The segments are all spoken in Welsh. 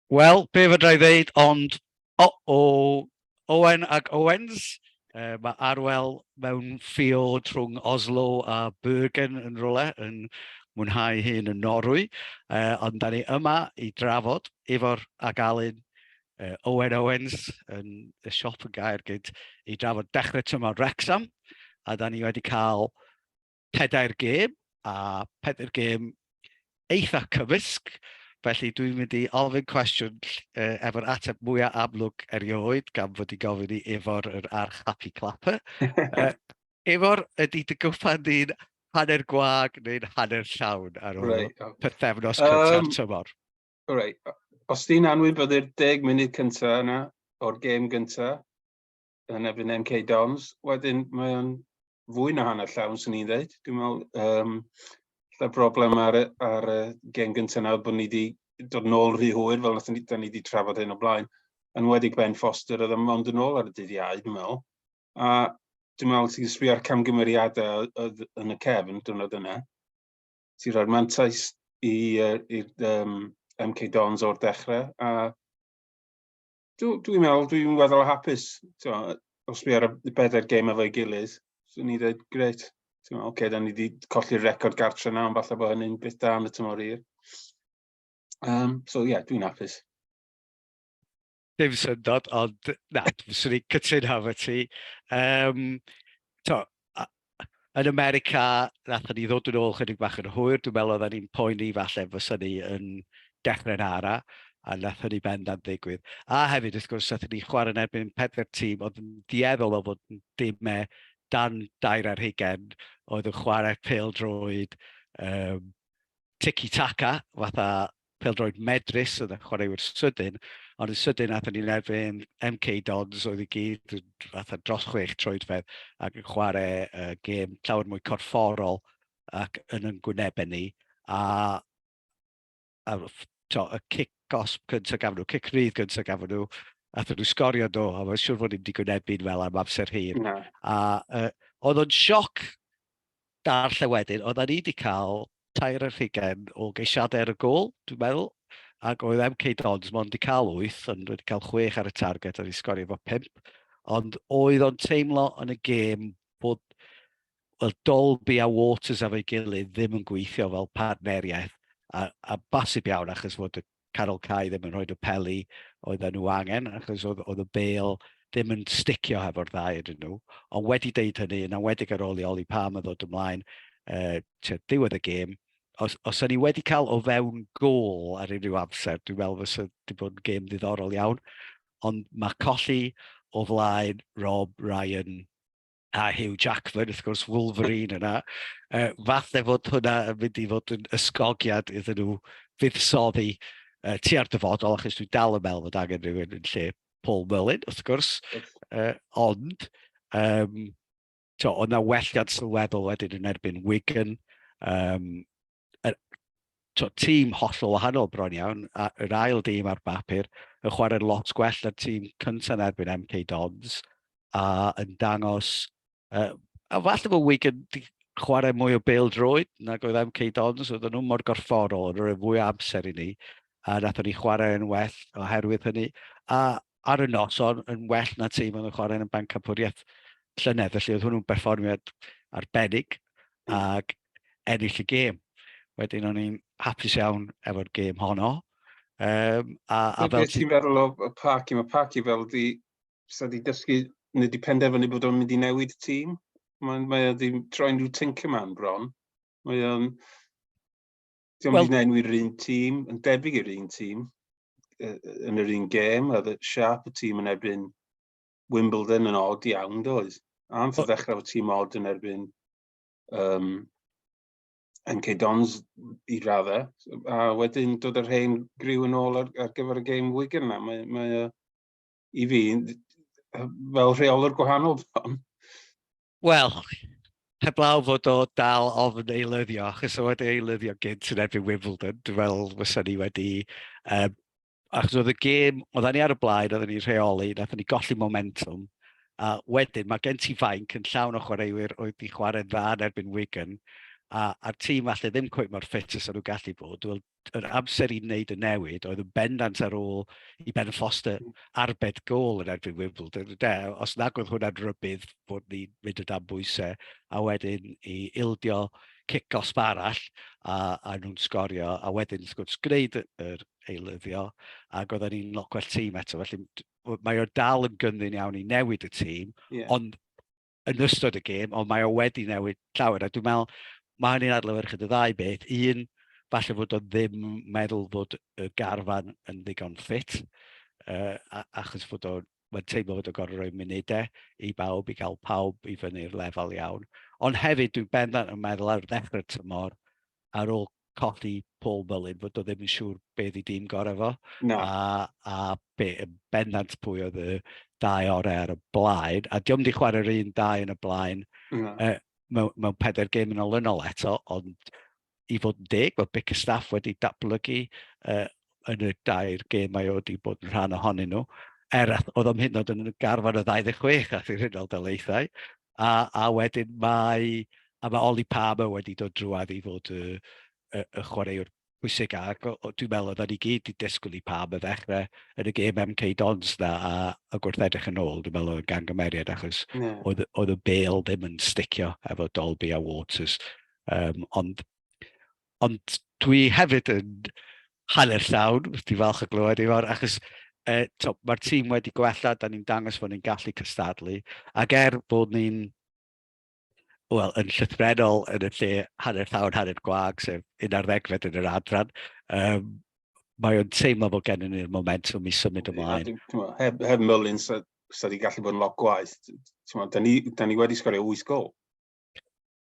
Wel, be fedra i ddeud, ond o, o, Owen ac Owens, mae Arwel mewn ffiord rhwng Oslo a Bergen yn rhywle, yn mwynhau hun yn Norwy. Ond da ni yma i drafod Ifor ac Alun, Owen Owens yn y siop yn Gaergynt, i drafod dechrau tymor Wrexham. A da ni wedi cael pedair gêm, a pedair gêm eitha cymysg, felly dwi'n mynd i ofyn cwestiwn efo'r ateb mwyaf amlwg erioed, gan fod i gofyn i Ifor yr arch happy clapper. Ifor, ydy dy gwpan di'n hanner gwag neu'n hanner llawn ar ôl right, okay. pythefnos cyntaf tymor? Right. Os ti'n anwybyddu'r 10 munud cyntaf yna o'r gêm gyntaf, yn erbyn MK Dons, wedyn mae o'n fwy na hanner llawn, swn i'n dweud. Dwi'n meddwl, y broblem ar, ar y gêm gyntaf nawr bod ni wedi dod nôl rhy hwyr, fel nath ni, da ni wedi trafod hyn o blaen, yn wedi Ben Foster, oedd yn ond yn ôl ar y dydd Iau, dwi'n meddwl. A dwi'n meddwl ti'n sbio ar camgymeriadau oedd yn y cefn diwrnod yna. Ti'n rhoi'r mantais i, i MK Dons o'r dechrau, a dwi'n dwi meddwl, dwi'n weddol hapus. Os dwi ar y bedair gêm efo'i gilydd, swn i'n dweud, grêt. Oce, okay, da ni wedi colli'r record gartre na, ond falle bod hynny'n beth da am y tymor hir. So ie, yeah, dwi'n hapus. Dim syndod, ond na, swn i'n cytuno efo ti. To, yn America, nathon ni ddod yn ôl chydig bach yn hwyr, dwi'n meddwl oedden ni'n poeni falle fysa ni yn dechrau'n ara, a nath hynny bendant ddigwydd. A hefyd, wrth gwrs, nathon ni chwarae yn erbyn pedair tîm oedd yn dueddol o fod yn dimau dan 23, oedd yn chwarae pêl-droed tiki-taka, fatha pêl-droed medrus, oedd y chwaraewyr sydyn, ond yn sydyn aethon ni'n erbyn MK Dons, oedd i gyd fatha dros 6 troedfedd ac yn chwarae gêm llawer mwy corfforol ac yn yn gwynebau ni, a to, y cic gosb gyntaf gafon nhw, cic rydd gyntaf gafon nhw, aethon nhw sgorio do, a mae'n siŵr fod ni'n wedi gwynebu'n fel am amser hir. No. A oedd o'n sioc darllen wedyn, oedden ni wedi cael 23 o geisiadau ar y gôl, dwi'n meddwl, ac oedd MK Dons mond wedi cael 8, ond wedi cael 6 ar y target a wedi sgorio efo 5. Ond oedd o'n teimlo yn y gêm bod, well, Dolby a Waters efo'i gilydd ddim yn gweithio fel partneriaeth, a bosib iawn achos fod y canol cae ddim yn rhoi y peli oedden nhw angen, achos oedd, oedd y bêl ddim yn sticio hefo'r ddau ydyn nhw. Ond wedi deud hynny, yn enwedig ar ôl i Ollie Palmer ddod ymlaen tua diwedd y gêm, os o'n i wedi cael o fewn gôl ar unrhyw amser, dwi'n meddwl fysa wedi bod yn gêm ddiddorol iawn. Ond mae colli o flaen Rob Ryan a Hugh Jackman, wrth gwrs, Wolverine yna, falle fod hwnna yn mynd i fod yn ysgogiad iddyn nhw fuddsoddi tua'r dyfodol, achos dwi dal yn meddwl fod angen rhywun yn lle Paul Mullin, wrth gwrs. Ond, to, oedd 'na welliant sylweddol wedyn yn erbyn Wigan. To, tîm hollol wahanol bron iawn, a yr ail dîm ar bapur, yn chwarae'n lot gwell na'r tîm cyntaf yn erbyn MK Dons, a yn dangos, a falle bod Wigan 'di chwarae mwy o bêl-droed nag oedd MK Dons, oedden nhw mor gorfforol, yn rhoi fwy o amser i ni, a nathon ni chwarae yn well oherwydd hynny, a ar y noson yn well na tîm oedd yn chwarae yn y Bencampwriaeth llynedd, felly oedd hwnnw'n berfformiad arbennig ac ennill y gêm. Wedyn o'n i'n hapus iawn efo'r gêm honno. A fel ti'n meddwl o Parky? Mae Parky fel di, sa di dysgu, neu di penderfynu bod o'n mynd i newid tîm. Mae o di troi'n rhyw Tinkerman bron. Mae o'n... Diolch well, yn enwi'r un tîm, yn debyg i'r un tîm, yn yr un gêm, a siâp y tîm yn erbyn Wimbledon yn odd iawn, doedd? A am ddechrau fo tîm odd yn erbyn MK Dons i raddau, a wedyn dod â'r hen griw yn ôl ar gyfer y gêm Wigan yna. Mae i fi fel rheolwr gwahanol bron. Wel, heblaw fod o dal ofn eilyddio, achos o wedi eilyddio gynt yn erbyn Wimbledon, dwi'n meddwl fysa ni wedi... Achos oedd y gêm, oedden ni ar y blaen, oedden ni'n rheoli, nathon ni golli momentum, a wedyn mae gen ti fainc yn llawn o chwaraewyr oedd wedi chwarae'n dda yn erbyn Wigan, a, a'r tîm falle ddim cweit mor ffit as nhw'n gallu bod, wel, yr amser i wneud y newid oedd yn bendant ar ôl i Ben Foster arbed gôl yn erbyn Wimbledon. De, os nag oedd hwnna'n rybudd bod ni'n mynd o dan bwysau, a wedyn i ildio cic gosb arall, a, a nhw'n sgorio, a wedyn wrth gwrs gwneud yr eilyddio, ac oedden ni'n lot gwell tîm eto. Felly mae o dal yn gyndyn iawn i newid y tîm, yeah. ond yn ystod y gêm, ond mae o wedi newid llawer, a dwi'n meddwl mae hynny'n adlewyrchu y ddau beth. Un, falle fod o ddim meddwl fod y garfan yn ddigon ffit, achos fod o, mae'n teimlo fod o gorfod rhoi munudau i bawb, i gael pawb i fyny'r lefel iawn. Ond hefyd, dwi'n bendant yn meddwl ar ddechrau'r tymor, ar ôl colli Paul Mullin, fod o ddim yn siŵr be oedd ei dîm gorau fo. No. A, a be, yn bendant pwy oedd y dau orau ar y blaen. A diolch wedi chwarae'r un dau yn y blaen no. mewn, mewn pedair gêm yn olynol eto, ond i fod yn deg, mae Bickerstaff wedi datblygu yn y dair gêm mae o wedi bod yn rhan ohonyn nhw. Er oedd o'm hyd yn oed yn y garfan o 26 ath i'r Unol Daleithiau. A, a wedyn mae, a mae Ollie Palmer wedi dod drwadd i fod y, y, y chwaraewr pwysig ac dwi'n meddwl oedden ni gyd wedi disgwyl i Palmer ddechrau yn y gêm MK Dons na a, a gwrth edrych yn ôl, dwi'n meddwl oedd yn gangymeriad achos yeah. oedd, oedd y bêl ddim yn sticio efo Dolby a Waters. Um, ond, ond dwi hefyd yn hanner llawn, dwi'n falch o glywed i fawr, achos to, mae'r tîm wedi gwella, da ni'n dangos fod ni'n gallu cystadlu, ac er bod ni'n wel, yn llythrennol yn y lle hanner llawn, hanner gwag, sef 11fed yn yr adran, um, mae o'n teimlo bod gennym ni'r momentum i symud ymlaen. Yeah, heb, heb Mullin, sa, sa di gallu bod yn lot gwaeth. Da ni, da ni wedi sgorio 8 gol.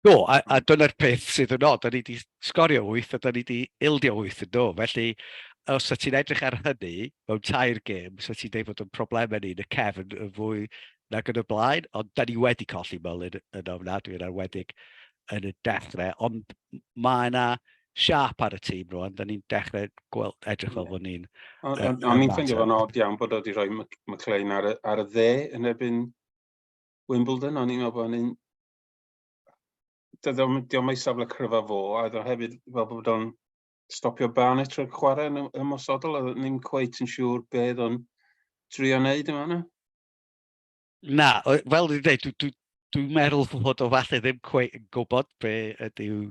Do, a, a dyna'r peth sydd yn od, da ni wedi sgorio 8 a da ni wedi ildio 8 yn do. Felly, os ti'n edrych ar hynny mewn tair gêm, so ti'n deud bod yn problemau ni yn y cefn yn fwy nag yn y blaen, ond da ni wedi colli Mullin yn ofnadwy yn arwedig yn y dechrau, ond mae yna siap ar y tîm rwan, da ni'n dechrau gweld, edrych fel bod ni'n... O'n i'n ffeindio fo'n od iawn bod o wedi rhoi McLean ar y, ar y dde yn erbyn Wimbledon, o'n i'n meddwl bod ni'n Diolch ei safle cryfa fo, a oedd o hefyd fel bod o'n stopio Barnett rhag chwarae yn ymosodol, a ddim cweit yn siŵr be oedd o'n drio wneud yma yna. Na, fel dwi'n dweud, dwi'n dwi, dwi meddwl fod o falle ddim cweit yn gwybod be ydyw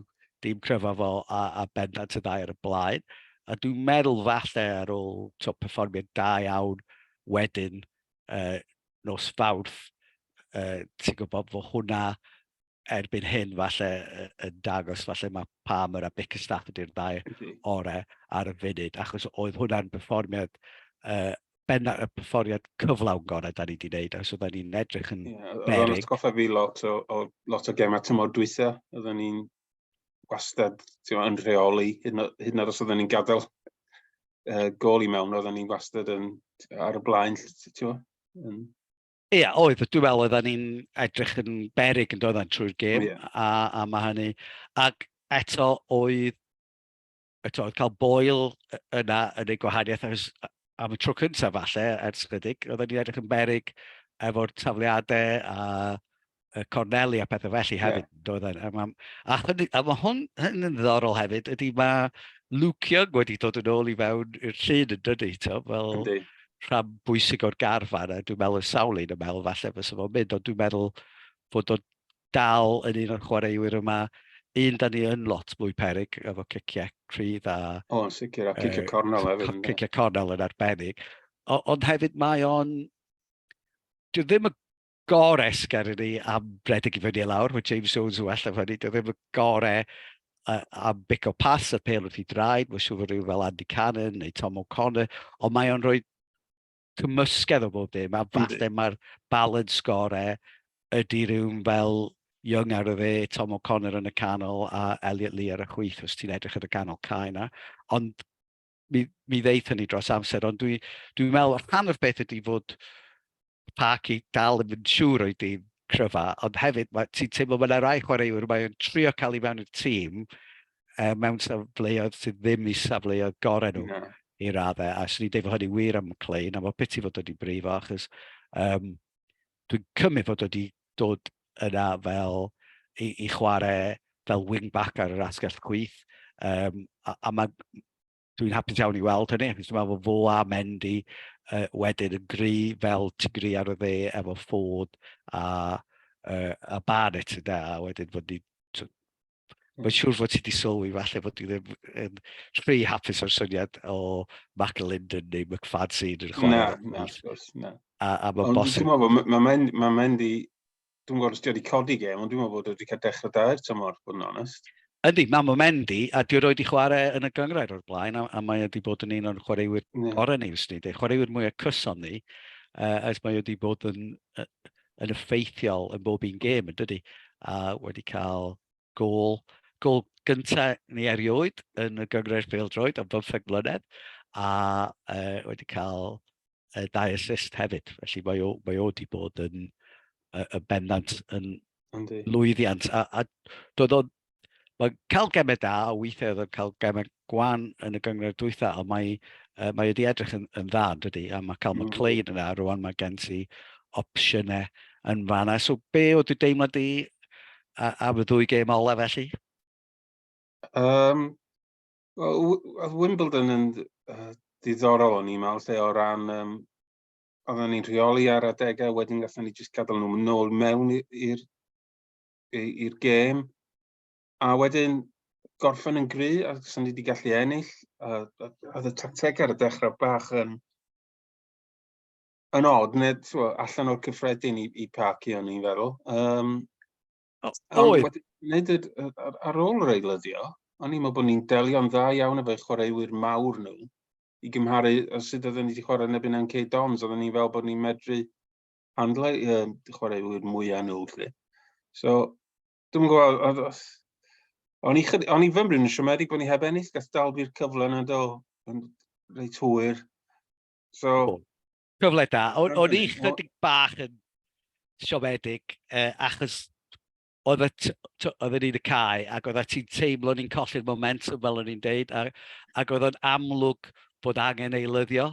dîm cryfa fo a, a bendant y ddau ar y blaen. A dwi'n meddwl falle ar ôl to, perfformiad da iawn wedyn nos Fawrth, ti'n gwybod fod hwnna erbyn hyn falle yn dangos falle mae Palmer a Bickerstaff ydy'r ddau orau ar y funud, achos oedd hwnna'n perfformiad, uh, benna, y perfformiad cyflawn gorau da ni wedi wneud, achos oedden ni'n edrych yn yeah, berig. Oedd o'n atgoffa fi lot o, o, lot o gemau tymor dwytha, oedden ni'n wastad yn rheoli, hyd yn oed os oedden ni'n gadael uh, gôl i mewn, oedden ni'n wastad yn, ar y blaen, ti'n Yn... Ie, yeah, oedd, dwi'n meddwl oedden ni'n edrych yn berig yn doedden trwy'r gêm, yeah. a, a mae hynny. Ac eto oedd, eto oedd cael Boyle yna yn ei gwahaniaeth, achos am y tro cyntaf falle, ers chydig, oedden ni'n edrych yn berig efo'r tafliadau a y corneli a pethau felly hefyd, yeah. doedden. A, ma, a, hynny, a mae hwn hyn yn ddiddorol hefyd, ydy mae Luke Young wedi dod yn ôl i fewn i'r llun yn dydy, to, fel Yndi. rhan bwysig o'r garfan, a dwi'n meddwl y sawl un yn meddwl falle fysa fo'n mynd, ond dwi'n meddwl fod o dal yn un o'r chwaraewyr yma, un da ni yn lot mwy perig efo ciciau crydd a... O, yn sicr, a cicio cornel hefyd. Cicio cornel yn arbennig. O, ond hefyd mae o'n... Dwi ddim y gore sgennym ni am redeg i fyny a lawr, mae James Jones yn well am hynny, dio ddim y gore am bico pas y pêl wrth i draed, mae'n siŵr fod rhywun fel Andy Cannon neu Tom O'Connor, ond mae o'n rhoi cymysgedd o bob dim, a falle mae'r balance gore ydy rhywun fel Young ar y dde, Tom O'Connor yn y canol a Elliot Lee ar y chwith os ti'n edrych ar y ganol cae na. Ond mi, mi ddeith hynny dros amser, ond dwi'n dwi meddwl rhan o'r beth ydy fod Parky dal ddim yn siŵr o'i dîm cryfa, ond hefyd mae, ti'n teimlo mae yna rai chwaraewyr mae'n trio cael i fewn i'r tîm mewn safleoedd sydd ddim i safleoedd gorau nhw no. i raddau, a swn i'n deud fod hynny wir am McLean, a mae piti fod wedi brifo, achos um, dwi'n cymryd fod wedi dod yna fel i, i chwarae fel wing-back ar yr asgell chwith. A, a mae, dwi'n hapus iawn i weld hynny, achos dwi'n meddwl fod fo a Mendy wedyn yn gry fel ti'n gry ar y dde efo Ford a, a Barnett yna, a wedyn fod ni. Mae'n siŵr fod ti wedi sylwi falle fod ti ddim yn rhy hapus o'r syniad o McAlinden neu McFadzean yn chwarae. Na, na, wrth gwrs, na. A, a mae'n bosib. Dwi'n meddwl, mae ma ma Mendy, dwi'n gwybod os di wedi codi gêm, ond dwi'n meddwl bod wedi cael dechrau da i'r tymor, bod yn onest. Yndi, mae Mendy, a di roed i chwarae yn y gynghrair o'r blaen, a, a mae wedi bod yn un o'r chwaraewyr yeah. gorau ni, fyswn i'n chwaraewyr mwyaf cyson ni, as mae wedi bod yn, yn effeithiol yn bob un gêm, yn dydy, a wedi cael gôl, gôl gyntaf ni erioed yn y gynghrair bêl-droed am 15 mlynedd, a wedi cael dau assist hefyd. Felly mae o, mae o wedi bod yn, yn bendant yn Yndi. lwyddiant. A, a doedd o'n, mae'n cael gemau da, a weithiau oedd o'n cael gemau gwan yn y gynghrair dwytha, ond mae, mae wedi edrych yn, yn dda, yn dydy, a mae cael McLean yna, rwan mae gen ti opsiynau yn fanna. So be oedd dy deimlad di am y ddwy gêm ola felly? Wel, oedd Wimbledon yn diddorol o'n i'n meddwl, lle o ran, oedden ni'n rheoli ar adegau, wedyn gathen ni jyst gadael nhw nôl mewn i'r gêm. A wedyn gorffen yn gry, a sy'n ni wedi gallu ennill. A oedd y tactegau ar y dechrau bach yn yn od, neu t'mo, allan o'r cyffredin i, i Parky o'n i'n feddwl. Oedd. Wedi wneud yr, ar, ar ôl yr eilyddio, o'n i'n meddwl bod ni'n delio'n dda iawn efo'u chwaraewyr mawr nhw i gymharu â sut oedden ni wedi chwarae yn erbyn MK Dons, oedden ni fel bod ni'n medru handle chwaraewyr mwyaf nhw, lle. So, dwi'n gwybod, oedd, o'n i, o'n i fymryn yn siomedig bod ni heb ennill, gath dal fi'r cyfle yna do, yn reit hwyr. So, oh. Cyfle da. O'n i chydig bach yn siomedig, achos oedd oedden ni'n y cae ac oedd ti'n teimlo ni'n colli'r momentum fel o'n i'n deud, a, ac oedd o'n amlwg bod angen eilyddio,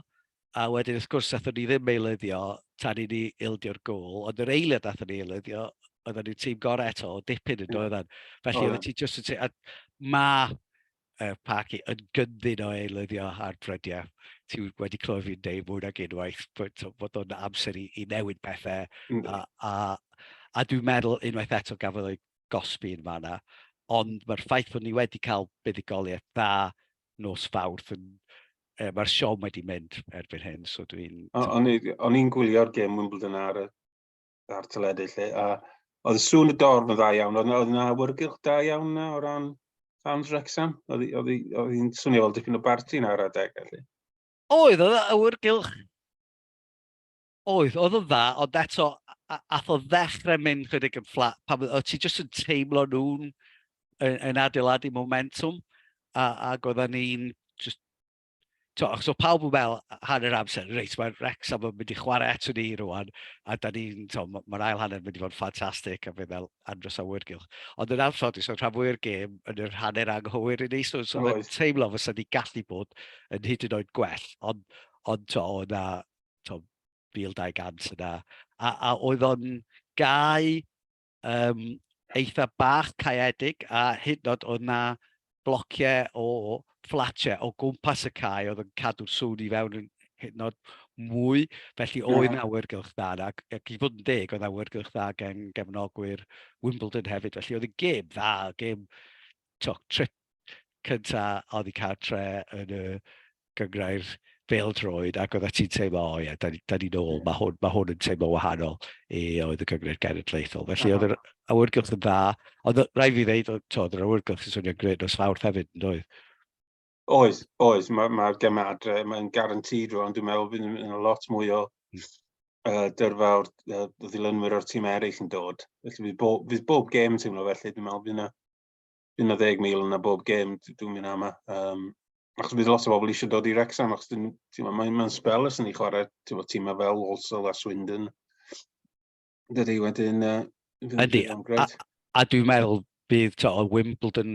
a wedyn wrth gwrs aethon ni ddim eilyddio tan i ni ildio'r gôl, ond yr eiliad aethon ni eilyddio, oedden ni'n tîm gorau eto o dipyn yn doedden. Felly oedd ti just yn teimlo, a ma Parky yn gyndyn o eilyddio ar brydiau. Ti wedi clywed fi'n deud mwy nag unwaith bod, bod o'n amser i, i newid pethau. A, a, a dwi'n meddwl unwaith eto gafodd o'i gosbi yn fanna. Ond mae'r ffaith bod ni wedi cael buddugoliaeth dda nos Fawrth yn mae'r siom wedi mynd erbyn hyn, so dwi'n... O'n i'n gwylio'r gêm Wimbledon ar, ar teledu lle, a oedd y sŵn y dorf yn dda iawn, oedd yna awyrgylch da iawn na o ran fans Wrexham, oedd hi'n swnio fel dipyn o barti na ar adeg, felly. Oedd, oedd awyrgylch Oedd, oedd o'n dda, ond eto, ath o ddechrau mynd chydig yn fflat, pan oedd ti jyst yn teimlo nhw'n yn, yn adeiladu momentum, a, ac oedden ni'n just, to, achos oedd pawb yn meddwl hanner amser, reit, mae Wrexham yn mynd i chwarae eto ni rwan, a da ni'n, to, mae'r ail hanner yn mynd i fod yn ffantastig, a fydd fel andros awyrgylch. Ond yn anffodus, oedd rhan fwy o'r gêm yn yr hanner anghywir i ni, so, so oedd teimlo fysa ni gallu bod yn hyd yn oed gwell, ond, ond to, oedd na, to, 1,200 yna. A, a oedd o'n gau eitha bach caeedig, a hyd yn oed oedd na blociau o fflatiau o gwmpas y cae oedd yn cadw'r sŵn i fewn yn hyd yn oed mwy. Felly oedd na awyrgylch dda yna, ac, ac i fod yn deg, oedd awyrgylch dda gen gefnogwyr Wimbledon hefyd. Felly oedd y gêm dda, gêm to, trip cynta oddi cartre yn y gynghrair bêl-droed ac oeddet ti'n teimlo, o ie, da, da ni nôl, mae hwn, ma hwn yn teimlo wahanol i oedd y gynghrair genedlaethol. Felly oedd yr awyrgylch yn dda, ond rhaid fi ddeud, oedd yr awyrgylch yn swnio'n grêt nos Fawrth hefyd, yn doedd? Oes, oes, mae'r ma gemau adre, mae'n guaranteed rwan, dwi'n meddwl bydd yna lot mwy o dyrfa o'r ddilynwyr o'r tîm eraill yn dod. Felly fydd bob, fydd bob gêm yn teimlo felly, dwi'n meddwl bydd yna bydd yna 10,000 yna bob gêm, dwi'n mynd ama. Achos bydd lot o bobl eisiau dod i Wrexham, achos mae'n mae spel ers ni chwarae tîmau fel Walsall a Swindon. Dydy wedyn... Ydy, a, a dwi'n meddwl bydd to, Wimbledon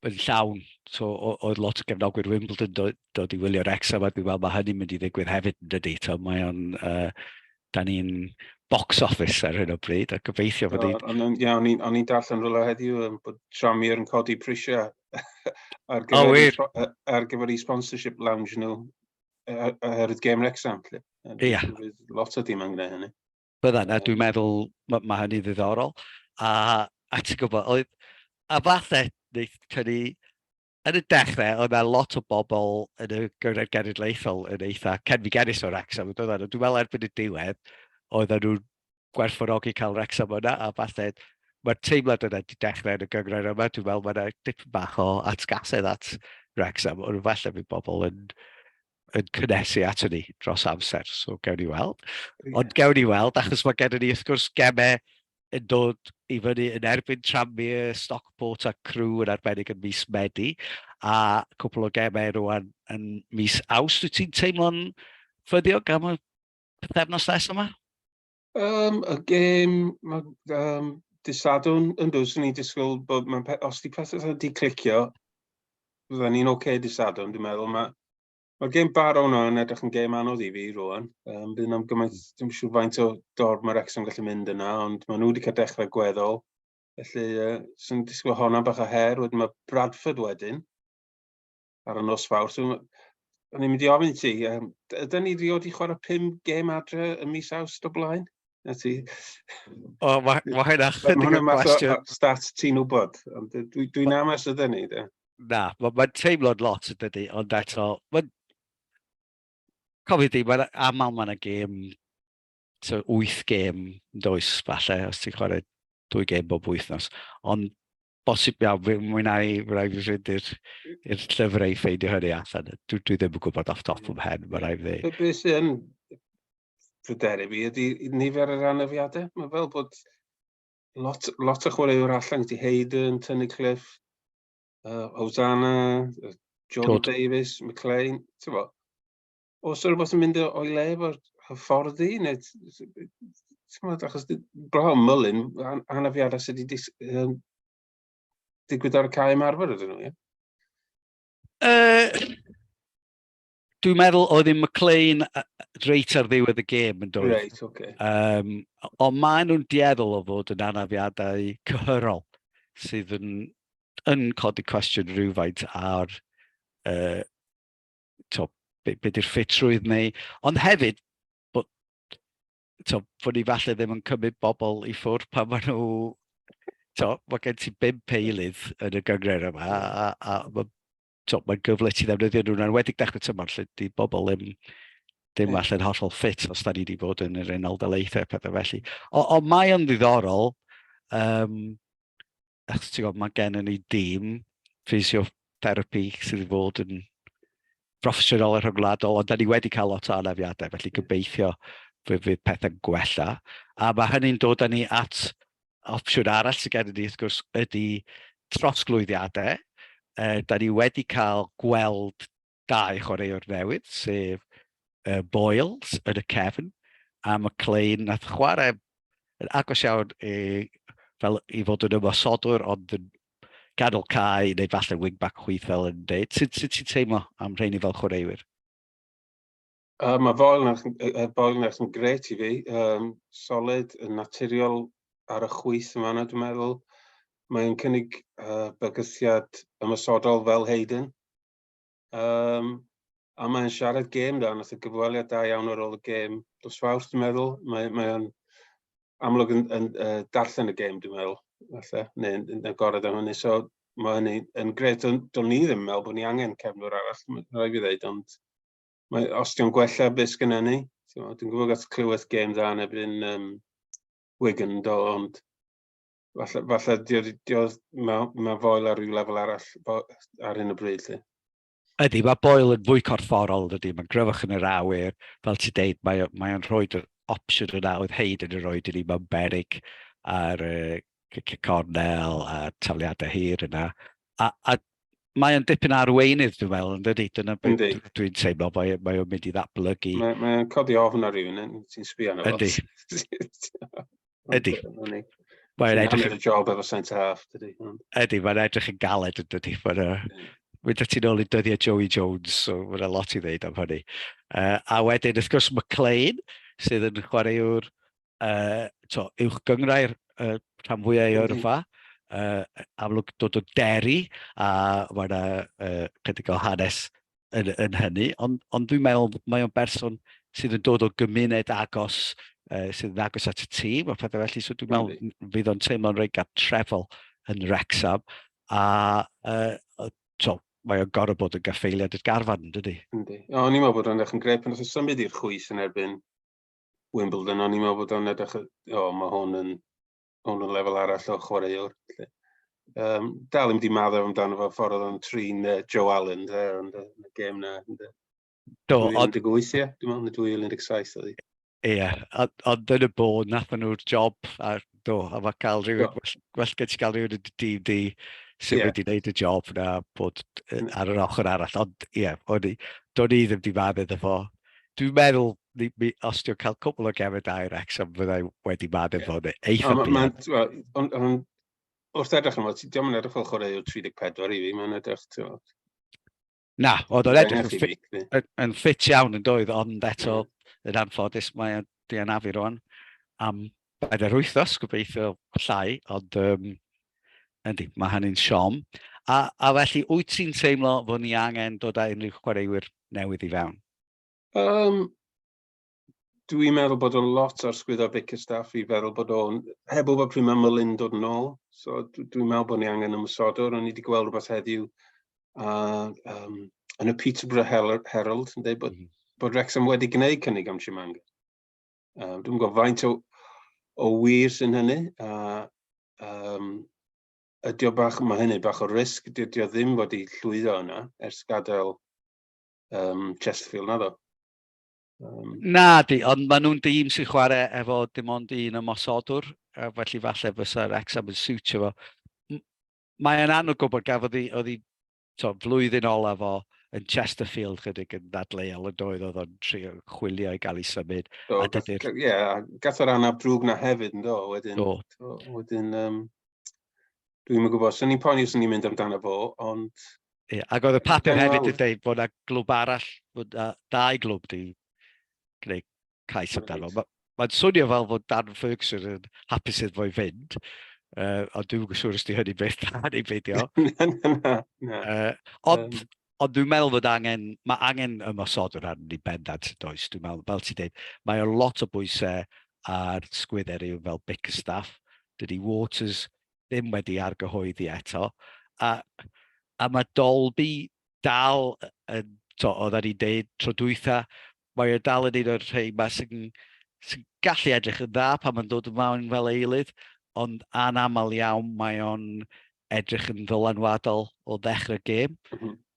yn llawn, so oedd lot o gefnogwyr Wimbledon dod, dod i wylio Wrexham, a dwi'n meddwl mae hynny'n mynd i ddigwydd hefyd yn dydy. To, mae o'n, da ni'n box office ar hyn o bryd, a gobeithio bod ni'n... Ia, o'n i'n darllen rhywle heddiw bod Tranmere yn codi prisiau ar gyfer, oh, wir? Ar gyfer ei sponsorship lounge nhw oherwydd gêm Wrexham. Ia. Lot o dim yn gwneud hynny. Byddan, a dwi'n meddwl mae ma hynny ddiddorol. A ti'n gwybod, oedd, a falle wneud tynnu yn y dechrau, oedd yna lot o bobl yn y Gynghrair Genedlaethol yn eitha cenfigenus o Wrexham, yn doedden nhw? Dwi'n meddwl erbyn y diwedd, oedden nhw'n gwerthfawrogi cael Wrexham yna, a falle mae'r teimlad yna wedi dechrau yn y gynghrair yma. Dwi'n meddwl mae yna dipyn bach o atgasedd at Wrexham, ond falle bydd bobl yn, yn cynnesu ato ni dros amser, so gewn ni weld. Ond gewn ni weld, achos mae gennym ni wrth gwrs gemau yn dod i fyny yn erbyn Tranmere, Stockport a Crewe yn arbennig yn mis Medi, a cwpl o gemau rwan yn mis Awst. Wyt ti'n teimlo'n ffyddiog am y pythefnos nesaf yma? Y gêm, mae, dydd Sadwrn yn dod, swn i'n disgwyl bod, ma os di pethau wedi clicio, fydden ni'n oce okay dydd Sadwrn, dwi'n meddwl. Mae Mae'r gêm Barrow yna yn edrych yn gêm anodd i fi rwan. Bydd yna'n gymaint, dwi'n siŵr faint o dorf mae Wrexham gallu mynd yna, ond maen nhw wedi cael dechrau gweddol. Felly, swn i'n disgwyl honna bach o her. Wedyn mae Bradford wedyn, ar y nos Fawrth. So, o'n i'n mynd i ofyn i ti, ydyn ni rioed i chwarae pum gêm adre ym mis Awst o blaen? Na ti. O, mae ma hynna chydig o gwestiwn. Stat ti'n wybod, ond dwi'n dwi amas ydyn ni, de. Na, mae'n ma teimlo'n lot yn dydy, ond eto, mae'n... Cofio di, mae'n aml mae'n gêm, so 8 gêm, does, falle, os ti'n chwarae dwy gêm bob wythnos. Ond bosib iawn, fi mwynhau, mae rhaid fi fynd i'r i'r llyfrau i ffeindio hynny allan. Dwi ddim yn gwybod off top o mhen, mae rhaid fi. Be sy'n pryderu fi ydy nifer yr anafiadau. Mae fel bod lot, lot o chwaraewyr allan, ti Hayden, Tunnicliffe, Hosanna, Jordan Good. Davies, McLean, ti'n bo? Oes yna rhywbeth yn mynd o'i le efo'r hyfforddi, neu, ti'n bo, achos blaw Mullin, anafiadau sydd wedi digwydd ar y cae ymarfer ydyn nhw, ie? Dwi'n meddwl oedd un McLean reit ar ddiwedd y gêm yn dod. Reit, oce. Okay. Ond maen nhw'n dueddol o fod yn anafiadau cyhyrol sydd yn, yn codi cwestiwn rhywfaint ar to, be di'r ffitrwydd neu... Ond hefyd, bod, to, fod ni falle ddim yn cymryd bobl i ffwrdd pan maen nhw... To, mae gen ti bum eilydd yn y gynghrair yma, a, a, a to, mae'n gyfle ti ddefnyddio nhw'n enwedig dechrau tymor lle di bobl ddim, ddim yeah. allan hollol ffit os da ni wedi bod yn yr Unol Daleithiau pethau felly. O mae o'n ddiddorol, achos ti'n gwybod, mae gen ni dîm physiotherapy sydd wedi bod yn broffesiynol a rhyngwladol, ond da ni wedi cael lot o anafiadau, felly gobeithio fydd, fydd pethau'n gwella. A mae hynny'n dod â ni at opsiwn arall sydd gennym ni, wrth gwrs, ydy trosglwyddiadau. Da ni wedi cael gweld dau chwaraewr newydd, sef Boyles yn y cefn, a McLean nath chwarae yn agos iawn i, fel i fod yn ymosodwr, ond yn ganol cae, neu falle wing-back chwith fel yn dweud. Sut, sut ti'n teimlo am rheini fel chwaraewyr? Mae Boyle yn yn gret i fi. Solid, yn naturiol ar y chwith yma, yna, dwi'n meddwl. Mae'n cynnig bygythiad ymosodol fel Hayden. A mae'n siarad gêm da, nath y gyfweliad da iawn ar ôl y gêm dos Fawrth, dwi'n meddwl. Mae'n mae amlwg yn, yn darllen y gêm, dwi'n meddwl, falle, neu yn agored am hynny. So mae hynny yn gret. Do'n ni ddim yn meddwl bod ni angen cefnwr arall, mae'n rhaid fi ddeud, ond mae, os di'n gwella beth sgynna ni, dwi'n gwybod gath Cleworth gêm dda yn erbyn Wigan, do, ond falle, falle dio, dio, mae, mae Foyle ar ryw lefel arall ar hyn o bryd. Lle. Ydy, mae Boyle yn fwy corfforol, ydy, mae'n gryfach yn yr awyr, fel ti'n deud, mae, mae o'n rhoi yr opsiwn yna oedd Hayden yn rhoi i ni mewn berig ar y cicio cornel a tafliadau hir yna. A mae o'n dipyn arweinydd, dwi'n meddwl, yn dydy? Dyna beth dwi'n teimlo, mae, mae o'n mynd i ddatblygu. Mae, mae o'n codi ofn ar rhywun, ti'n sbio arno fo. Ydy. Ydy. Mae'n edrych yn job efo centre half, dydy. Ydy, mae'n edrych yn galed yn dydy. Mae'n mynd â ti nôl i dyddiau Joey Jones, so mae'n lot i ddeud am hynny. A wedyn, wrth gwrs, McLean, sydd yn chwaraewr to, uwch gynghrair rhan fwyaf ei yrfa, amlwg dod o Derry, a mae yna chydig o hanes yn hynny, ond dwi'n meddwl mae o'n berson sydd yn dod o gymuned agos, sydd yn agos at y tîm a pethau felly, so dwi'n meddwl fydd o'n teimlo'n reit gartrefol yn Wrexham, a to, mae o'n gorfod bod yn gaffaeliad i'r garfan, yn dydi? Yndi. O, o'n i'n meddwl bod o'n edrych yn grêt pan oedd o'n symud i'r chwith yn erbyn Wimbledon, o'n i'n meddwl bod o'n edrych, o, mae hwn yn lefel arall o chwaraewr. Dal ddim di maddau amdano fo ffordd oedd o'n trin Joe Allen, de, ond y gêm na. Do, ond 2018, ie, dwi'n meddwl, neu 2017 oedd hi. Ie, ond yn y bôn, nath nhw'r job, a do, a mae cael rhywun, gwell gen ti gael rhywun yn dy dîm di sydd wedi gwneud y job na bod ar yr ochr arall. Ond ie, o'n i, do'n i ddim di maddau iddo fo. Dwi'n meddwl, mi, os di'n cael cwpl o gemau da i'r Wrexham, fyddai wedi maddau fo, neu eitha buan. Ond wrth edrych yma, ti diolch yn edrych fel chwaraewr 34 i fi, mae'n edrych, ti'n Na, oedd o'n edrych yn ffit, yn ffit iawn yn doedd, ond eto, yn anffodus, mae o'n di anafu rwan am 4 wythnos, gobeithio llai, ond yndi, mae hynny'n siom. A felly, wyt ti'n teimlo fod ni angen dod â unrhyw chwaraewyr newydd i fewn? Dwi'n meddwl bod o'n lot ar sgwyddo Bickerstaff i feddwl bod o'n, heb wybod pryd mae Mullin dod yn ôl. So dwi'n meddwl bod ni angen ymosodwr. O'n i wedi gweld rhywbeth heddiw a, yn y Peterborough Herald yn dweud bod Wrexham wedi gwneud cynnig am Tshimanga. Dwi'n gwybod faint o wir sy'n hynny. A, ydy o bach, mae hynny bach o risg, dydy o ddim wedi llwyddo yna ers gadael Chesterfield, naddo. Na di, ond maen nhw'n dîm sy'n chwarae efo dim ond un ymosodwr, a felly falle fysa Wrexham yn siwtio fo. Mae'n anodd gwybod, gafodd hi, oedd hi to, flwyddyn olaf o yn Chesterfield chydig yn ddadleuol yn doedd, oedd o'n trio chwilio i gael ei symud. Do, a ie, a gath o'r anaf drwg na hefyd yn do, wedyn. Do. Do, wedyn, dwi'n yn gwybod, swn i'n poeni os o'n i'n mynd amdano fo, ond Ie, ac oedd y papur hefyd yn dweud bod 'na glwb arall, bod 'na dau glwb di gwneud cais amdano. Mae'n swnio fel fod Dan Ferguson yn hapus iddo fo i fynd, ond dwi'm yn siŵr os di hynny beth da neu beidio. Na. Ond ond dwi'n meddwl fod angen, mae angen ymosodwr arnon ni bendant, does. Dwi'n meddwl, fel ti'n dweud, mae o lot o bwysau ar sgwyddau rhywun fel Bickerstaff. Dydy Waters ddim wedi argyhoeddi eto. A mae Dolby dal yn, to, oedden ni'n deud tro dwytha, mae o dal yn un o'r rhai ma sy gallu edrych yn dda pan mae'n dod ymlaen fel eilydd, ond anaml iawn mae o'n edrych yn ddylanwadol o ddechrau gêm.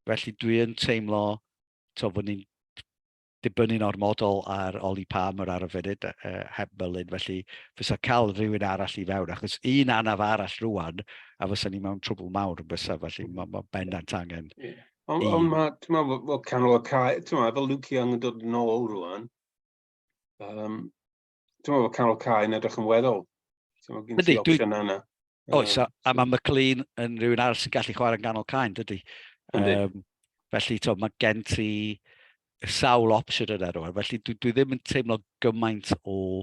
Felly dwi yn teimlo to, fod ni'n dibynnu'n ormodol ar Ollie Palmer ar y funud, heb Mullin, felly fysa cael rhywun arall i fewn, achos un anaf arall rwan, a fysa ni mewn trwbl mawr yn bysa, felly mae bendant angen. Yeah. Ond mae, ti'n meddwl, fel canol y cae, ti'n meddwl, fel Luke Young yn dod yn ôl rwan, ti'n meddwl, fel canol cae yn edrych yn weddol. Ti'n meddwl, gen ti opsiwn yna. Oes, a mae McLean yn rhywun arall sy'n gallu chwarae'n ganol cae, dydy? Felly, to, mae gen ti sawl opsiwn yna rwan. Felly, dwi ddim yn teimlo gymaint o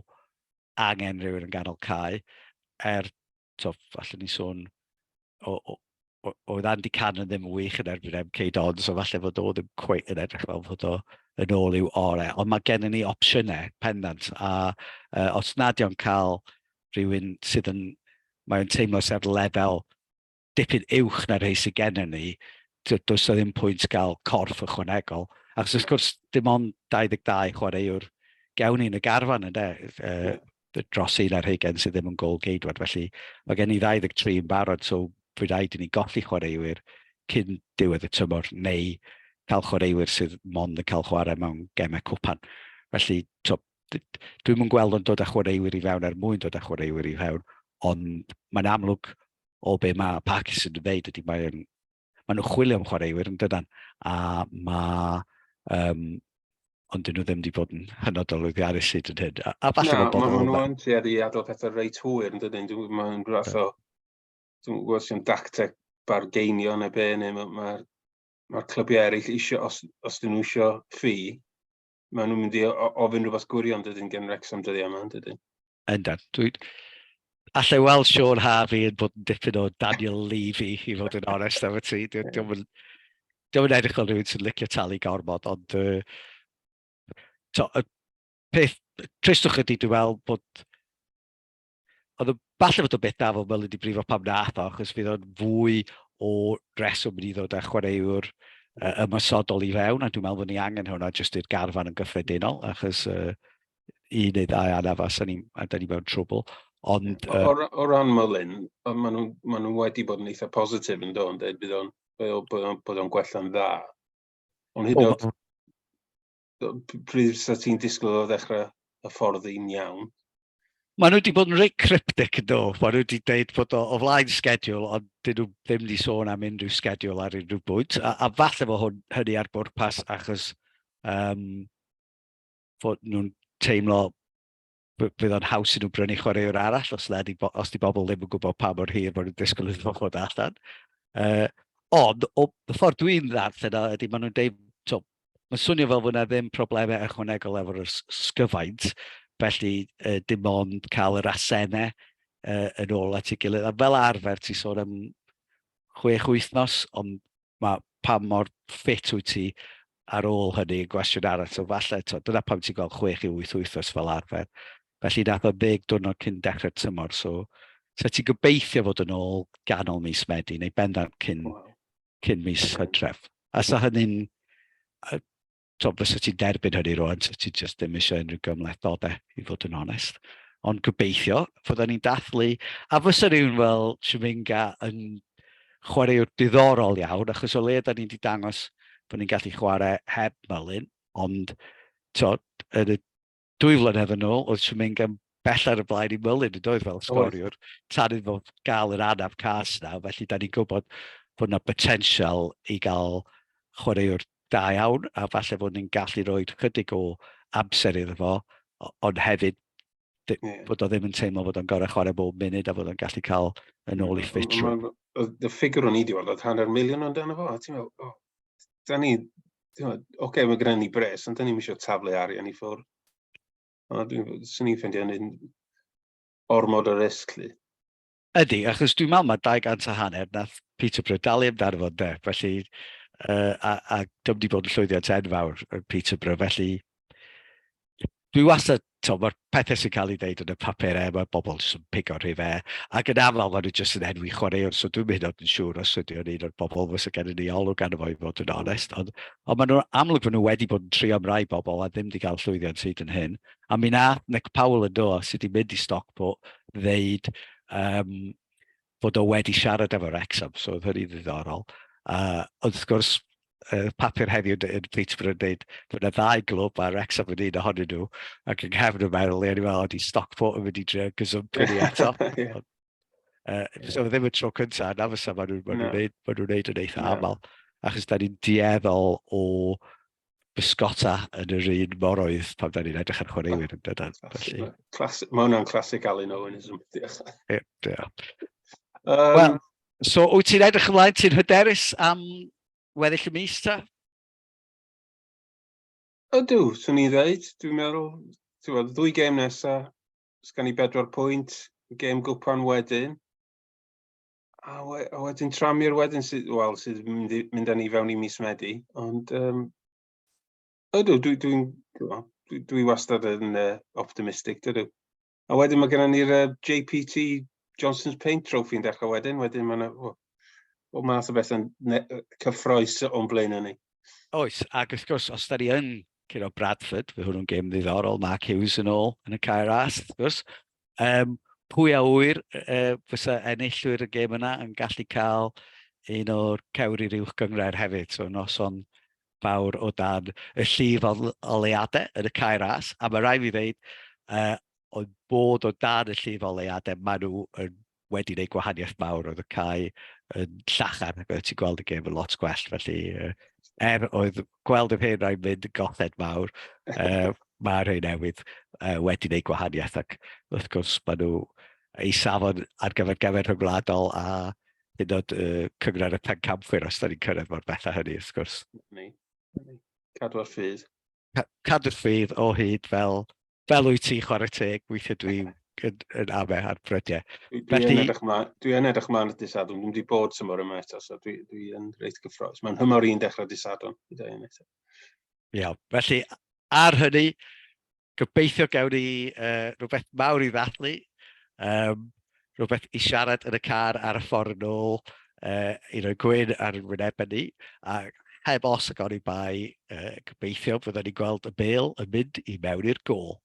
angen rhywun yn ganol cae. Er, to, falle ni sôn, oedd Andy Cannon ddim yn wych yn erbyn MK Dons, so falle fod o ddim cweit yn edrych fel fod o yn ôl i'w orau. Ond mae gennym ni opsiynau pendant, a os nad yw'n cael rhywun sydd yn, mae'n teimlo sydd ar lefel dipyn uwch na'r rhai sydd gennym ni, does o ddim pwynt gael corff ychwanegol. Achos wrth gwrs, dim ond 22 chwaraewr gewn ni yn y garfan yndê, dros 21 sydd ddim yn gôl geidwad. Felly mae gen i 23 yn barod, so fydd rhaid i ni golli chwaraewyr cyn diwedd y tymor, neu cael chwaraewyr sydd mond yn cael chwarae mewn gemau cwpan. Felly, to, dwi'm yn gweld o'n dod â chwaraewyr i fewn er mwyn dod â chwaraewyr i fewn, ond mae'n amlwg o be mae Parkinson yn dweud ydy maen nhw'n chwilio am chwaraewyr yn dydan, a mae ond dyn nhw ddim wedi bod yn hynod o lwyddiannus hyd yn hyn. A falle Na, bod maen nhw yn tueddu i adael pethau reit hwyr yn dydyn. Mae'n rhywbeth o, dwi'n gwybod sy'n dacteg bargeinio neu be, neu mae'r ma clybiau eraill eisiau, os dyn nhw eisiau ffi, maen nhw'n mynd i ofyn rhywbeth gwirion dydyn gen Wrexham dyddiau yma, dydyn. Yndan. Dwi... Allai weld Sean Harvey yn bod yn dipyn o Daniel Levy, i fod yn onest efo ti. Diolch yn edrych fel rhywun sy'n licio talu gormod, ond to, y peth tristwch ydy, dwi'n meddwl bod oedd o falle fod o beth da fod Mullin wedi brifo pam nath o, achos fydd o'n fwy o reswm i ddod â chwaraewr ymosodol i fewn, a dwi'n meddwl bod ni angen hwnna jyst i'r garfan yn gyffredinol, achos un neu ddau anaf a, ni, a da ni mewn trwbl. Ond, o, o ran Mullin, maen nhw, ma nhw wedi bod yn eitha positif yn dod, yn dweud bydd o'n, bod o'n, bod o'n gwella'n dda. Ond hyd yn oed, pryd sa ti'n disgwyl o ddechrau y ffordd i'n iawn? Maen nhw wedi bod yn reit cryptic yn do. Maen nhw wedi dweud bod o, o flaen schedule, ond dyn nhw ddim wedi sôn am unrhyw schedule ar unrhyw bwynt. A, a falle fod hwn, hynny ar bwrpas achos fod nhw'n teimlo bydd o'n haws i nhw brynu chwaraewr arall os, na, os di bobl ddim yn gwybod pa mor hir maen nhw'n disgwyl iddo fo fod allan. Ond, o, y ffordd dwi'n ddarllen o ydy maen nhw'n deud, so, mae'n swnio fel fod yna ddim problemau ychwanegol efo'r sgyfaint, felly dim ond cael yr asennau yn ôl at ei gilydd. A fel arfer, ti'n sôn am 6 wythnos, ond mae pa mor ffit wyt ti ar ôl hynny yn gwestiwn arall. So falle, to, dyna pam ti'n gweld 6 i 8 wythnos fel arfer. Felly nath o 10 diwrnod cyn dechrau'r tymor, so so ti'n gobeithio fod yn ôl ganol mis Medi, neu bendant cyn mis Hydref. A sa hynny'n, to, fysa ti'n derbyn hynny rwan, so ti just ddim eisiau unrhyw gymhlethdodau, i fod yn onest. Ond gobeithio, fydden ni'n dathlu, a fysa rhywun fel Tshimanga yn chwaraewr diddorol iawn, achos o le da ni wedi dangos bod ni'n gallu chwarae heb Mullin, ond to, yn y 2 flynedd yn ôl, oedd Tshimanga bell ar y blaen i Mullin yn doedd fel sgoriwr, tan iddo fo gael yr anaf cas na, felly da ni'n gwybod bod yna potensial i gael chwaraewr da iawn, a falle bod ni'n gallu rhoi chydig o amser iddo fo, ond hefyd bod o ddim yn teimlo bod o'n gorau chwarae bob munud a bod o'n gallu cael yn ôl i ffitrwydd. Y ffigur o'n i wedi weld oedd hanner miliwn amdano fo, a ti'n meddwl, oh, da ni, oce, okay, mae gennym ni bres, ond da ni'n eisiau taflu arian i ffwrdd. Ond swn i'n ffeindio hynny'n ormod o risg, lly. Ydy, achos dwi'n meddwl mae 200 a hanner nath Peterborough dalu amdano fo, de, felly, a dio'm wedi bod yn llwyddiant enfawr yn Peterborough, felly dwi wastad, to, mae'r pethau sy'n cael ei ddeud yn y papurau, mae bobl jyst yn pigo rhifau, ac yn aml maen nhw jyst yn enwi chwaraewr, so dwi'n mynd yn siŵr os ydy o'n un o'r bobl fysa gennym ni olwg arno fo i fod yn onest, ond maen nhw'n amlwg fod nhw wedi bod yn trio am rai bobl a ddim wedi cael llwyddiant hyd yn hyn. A mi nath Nick Powell yn do, sydd wedi mynd i Stockport, ddeud bod o wedi siarad efo Wrexham, so oedd hynny'n ddiddorol. Ond wrth gwrs, papur heddiw yn Peterborough yn dweud bod yna ddau glwb a Wrexham yn un ohonyn nhw, ac yng nghefn y meddwl, i o'n i'n meddwl, ydy Stockport yn mynd i drio gysylltu ni eto. So ddim y tro cyntaf, na fysa maen nhw'n ma nhw neud, ma nhw'n neud yn eitha aml, achos da ni'n dueddol o bysgota yn yr un moroedd pan da ni'n edrych ar chwaraewyr yn dydyn. Felly... Classic, mae hwnna'n classic Alun Owenism. Diolch. Ie, yeah. Wel, so wyt ti'n edrych ymlaen, ti'n hyderus am weddill y mis ta? Ydw, swn i'n dweud. Dwi'n meddwl, ti'n gwybod, ddwy gêm nesa, sgan i 4 pwynt, gêm gwpan wedyn. A wedyn Tranmere wedyn sydd, wel, sydd mynd, mynd â ni fewn i mis Medi. Ond ydw, dwi wastad yn optimistic, dydw. A wedyn mae gennym ni'r JPT Johnson's Paint Trophy yn dechrau wedyn. Wedyn mae yna o math o beth yn cyffroes o'n blaen ni. Oes, ac wrth gwrs, os da ni yn curo Bradford, fe hwnnw'n gêm ddiddorol, Mark Hughes yn ôl yn y Cae Ras, wrth gwrs. Pwy a ŵyr fysa enillwyr y gêm yna yn gallu cael un o'r cewri'r uwch gynghrair hefyd. So noson fawr o dan y llif o oleuadau yn y Cae Ras. A mae rhaid fi ddeud, oedd bod o dan y llif oleuadau, maen nhw yn wedi gwneud gwahaniaeth mawr. Oedd y cae yn llachar ac oedd ti'n gweld y gêm yn lot gwell. Felly, er oedd gweld yr hen rai'n mynd yn golled mawr, mae rhai newydd wedi gwneud gwahaniaeth ac wrth gwrs maen nhw ei safon ar gyfer gemau rhyngwladol a hyd yn oed Cynghrair y Pencampwyr os da ni'n cyrraedd mor bell â hynny wrth gwrs. Ni. Cadw'r ffydd. Cadw'r ffydd o hyd fel wyt ti chwarae teg, weithiau dwi yn, yn ame ar brydiau. Dwi, dwi Felly, yn edrych mlaen, dwi yn edrych mlaen at dydd Sadwrn. Dwi'n wedi bod tymor yma eto, so dwi, dwi yn reit gyffroes. Mae'n hymor i'n dechrau dydd Sadwrn. Eto. Iawn, felly ar hynny, gobeithio gawn ni uh, rhywbeth mawr i ddathlu, um, rhywbeth i siarad yn y car ar y ffordd yn ôl, uh, i roi gwyn ar yn wynebau ni, a heb os ac oni bai, uh, gobeithio byddwn ni'n gweld y bêl yn mynd i mewn i'r gôl.